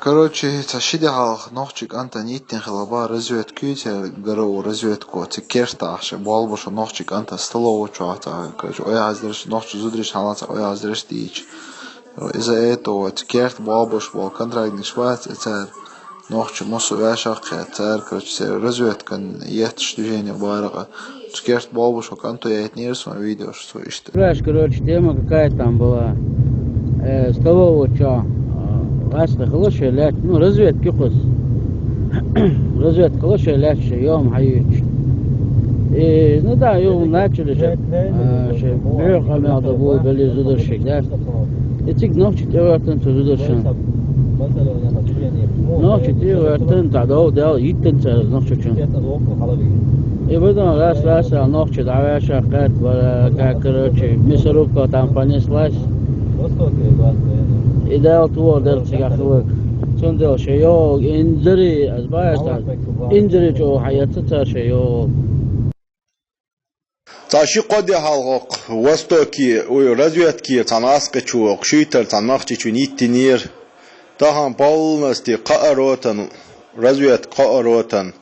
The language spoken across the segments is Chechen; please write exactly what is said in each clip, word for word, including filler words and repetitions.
Короче, цхьа ши де хьалха нохчийн кӀантана йиттина хилла бах разведка, церан гаргара разведка, цу кертахь шайн болх беш нохчийн кӀантана столовый чохь цхьа, короче, ойхьаздарш, нохчийн зударшна хьалха цхьа ойхьаздарш дийцича. Из-а это, цу керта болх беш болу контрактникаш бац, и цара нохчийн массо а ваьшах кхетта, цара, короче, церан разведкана етташ движени бара-кх. Цу керта болх беш кӀанто яйтинера суна видеош, цо иштта. Знаешь, короче, тема какая там была. Э, столовый чохь, э, гӀазкхи хилла шайн лаьтта, ну, разведка ю-кх иза. Разведка хилла шайн лаьтта, шайн йома хьаюьйцуш. И, ну да, юха начали шайн, э, шайн бӀоьху къамел дан буьйлабелира зударшка, да? И цига нохчий тӀе а гӀоьртина цу зударшна. Нохчий тӀе а гӀоьртина, цхьа дов даьлла, йиттина цара нохчочунна. И бадон раз-раз а нохчий дӀаваьшах кхетта бара, как, короче, мясорубка там понеслась. И Дала тӀера дара цигахь хилларг. Цундела шайн йогӀу инзаре, ас баьхкина, инзаре чӀогӀа хьаэцна цара шайн йогӀу. Цхьа ши-кхо де хьалха хӀокху Востоке, ой, разведке цхьана гӀазкхичо, хӀокху шуьйтара цхьана нохчичунна йиттинера. Тахана полностью кхаа ротан, разведка кхаа ротан,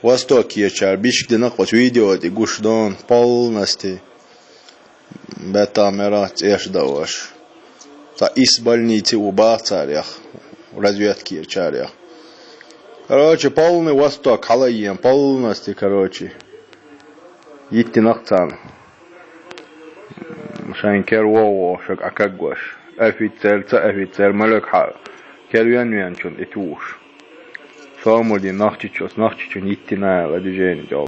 Востокечара бишка дина-кх оцу видео тӀе гуш ду-кх, полностью беттан-мерах цӀеш дан ош. Цхьа исс больнице а ву бах царех, разведкечарех. Короче, полный Восток хьалаеана, полностью, короче. Йиттина-кх царна. Шайн кер вогӀу шуьга Ӏакхайкхош. Офицер, ца офицер, малуьгахьа кер вен-веначунна и тухуш. Сомал дина нохчичо, нохчичунна йиттина аьлла, движени чӀогӀа.